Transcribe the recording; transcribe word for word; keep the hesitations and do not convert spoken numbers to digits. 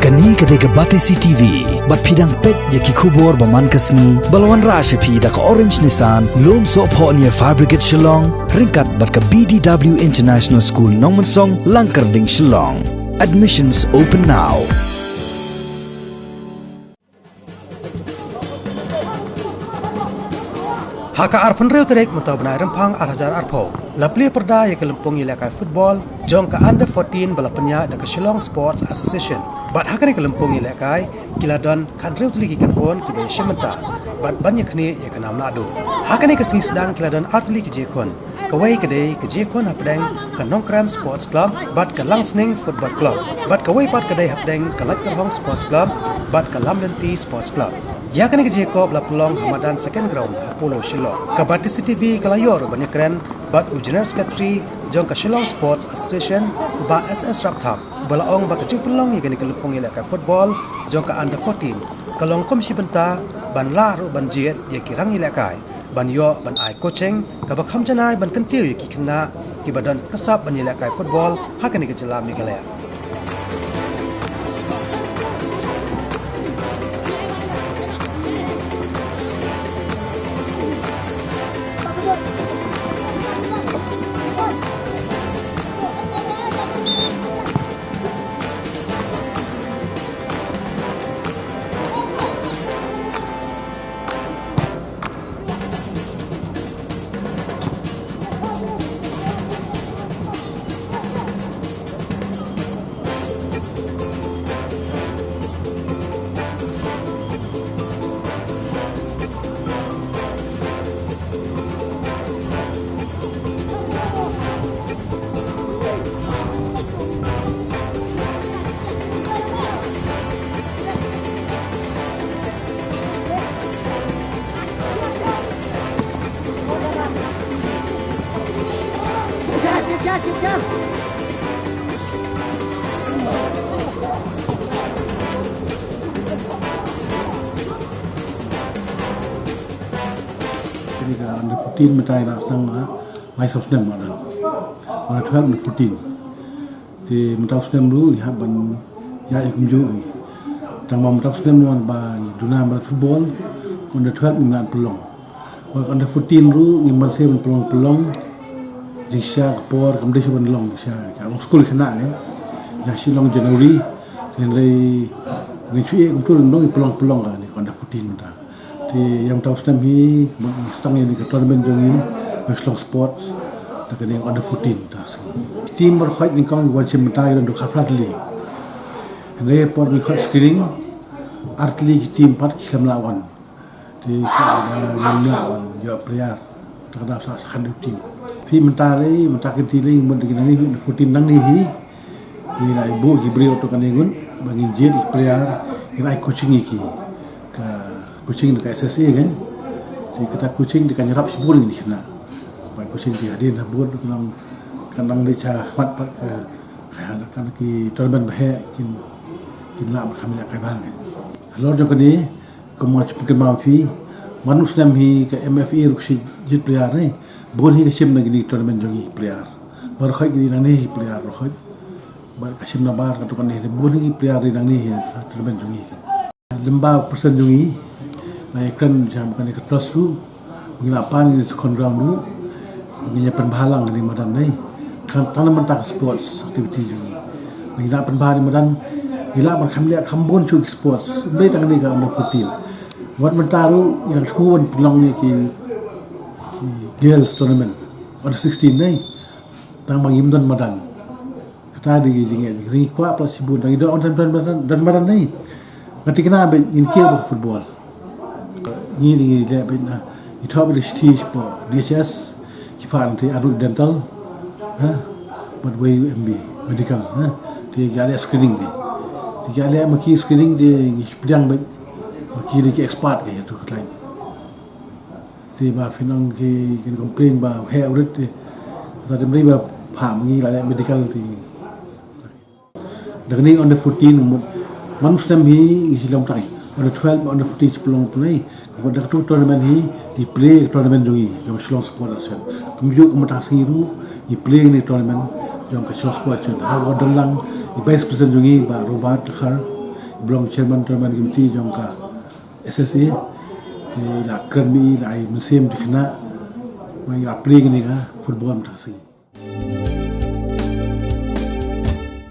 Kane ka dei ka Batesi T V, bad phi dang peit ïa ki khubor ba man ka sngi, ba la wanrah sha phi da ka Orange Nissan, Lumsohphoh near Fire Brigade Shillong, ryngkat bad ka B D W International School Nongmensong, Langkyrding, Shillong. Admissions open now. Ha ka arphew hynriew tarik mynta u bnai Rymphang ar hajar arphew, la plie pyrda ïa ka lympung ïalehkai football jong ka under fourteen ba la pynïaid da ka Shillong Sports Association. Bad ha kane ka lympung ïalehkai ki la don khathynriew tylli ki kynhun kiba ïashim bynta bad ban ïakhnieh ïa ka nam nahduh. Ha kane ka sngi sdang ki la don ar tylli ki jingïakhun. Kawei ka dei ka jingïakhun hapdeng ka Nongkrem Sports Club bad ka Langsning Football Club, bad kawei pat ka dei hapdeng ka Laitkyrhong Sports Club bad ka Lamlynti Sports Club. Ïa kane ka jingïakob la pynlong ha madan Second Ground ha Polo Shillong. Ka Batesi T V ka la ïoh ruh ban ïakren bad u General Secretary jong ka Shillong Sports Association, u Bah S S Rapthap, uba la ong ba ka jingpynlong ïa kane ka lympung ïalehkai football jong ka under fourteen ka long kum shi bynta ban lah ruh ban jied ïa ki rangïalehkai ban ïoh ban ai coaching kaba kham janai ban kyntiew ïa ki khynnah kiba don ka sap ban ïalehkai football ha kane ka jylla Meghalaya. Kane ka under fourteen mynta i la sdang la lai saw snem la don. Under twelve, under fourteen. Te mynta u snem ruh i hap ban ïaid kumjuh i. Tang ba mynta u snem ngi wan ba ngi duna ba football, under twelve ngim lah pynlong. Bad under fourteen ruh ngim banse ban pynlong pynlong. Jingshisha ka por kam dei shuh ban long jingshisha. Ka long skul khynnah ne. Ïa shi long January. Hynrei ngin shu ïa kumtu long i pynlong pynlong ka ne ka under fourteen mynta. Te ïa mynta u snem hi, kumba ngi sdang ïa kane ka tournament jong ngi, ka Shillong Sports, da kane ka under fourteen mynta sngi. Ki team baroh khoit nyngkong ki wan shim bynta ki don haduh khatphra tylli. Hynrei por ngi khot screening, ar tylli ki team pat ki khlem lah wan. Te ki, uh, ngim lah wan ïoh player. Te ka dei sa, sa khathynriew team. Te mynta lei, mynta kynti lei, mut da ki nangne hi, under fourteen nangne hi. Ngi la buh ki briew to kane ngut, ba ngin jied ïa ki player, ngin ai coaching ïa ki. Ka coaching da ka S S A kan. Te kata coaching da kan ïarap shibun ïa ki khynnah. Ba coaching ki hadien habud ka nang, ka nang dei sha khmat pat ka, ka, ka ki tournament ba heh kin, kin lah ban kham ïalehkai bha kan. Halor jong kane, kumba nga shu pynkynmaw ïa phi, man u snem hi ka M F A ruh ka shu jied player ne. Bun hi ka shim na kine ki tournament jong ngi player. Baroh khoit ki dei nangne hi player baroh khoit. Bad ka shim na bar ka tu kane hi bun hi player dei nangne hi ka tournament jong ngi. Lyngba u president jong ngi, nga ïakren sha kane ka trust ruh. Ngi la pan ïa kane ka second round ruh. Ngi ïa pynbha lang kane ka madan ne. Kan tang na bynta ka sports activity jong ngi. Ngi la pynbha kane ka madan. Ngi la ban kham leh kham bun shuh ki sports. Ym dei tang kane ka under fourteen. Wat mynta ruh ngi la thmu ban pynlong ïa ki, ki girls tournament. Under sixteen ne. Tang ba ngim don madan. Kata dei ki jingeh, ngi kwah pat shibun, ngi don, don, don, don, don madan ne. Nga thikna ba ngin kiew bad football. Ngi, ngi leh bad na, ngi thoh bad shithi shapoh D H S, ki phah nangta arngut dental, ha, bad wei M B, medical, ha. Te ki ïaleh screening te. Te ki ïaleh ma ki screening te ngi pdiang bad ma ki dei ki expert ki ïa tu ka tlai. Te ba phin ong ki kin complain ba heh u rit te. Kata te mri ba phah ma ngi la leh medical te. Da kane under fourteen mut man u snem hi ngi shi long tai. Under twelve, under fourteen shi pynlong pynlong. Ka da ka tu tournament hi ngi play tournament jong ngi jong Shillong Sports Association. Kumjuh kumta sngi ruh ngi play ne tournament jong ka Shillong Sports Association. Ha wa don lang i vice president jong ngi Bah Robert Dkhar. Blong chairman tournament committee jong ka S S A. Te la kren mi la ai mynsiem dikna. Wa ya pli kani ka football ta si.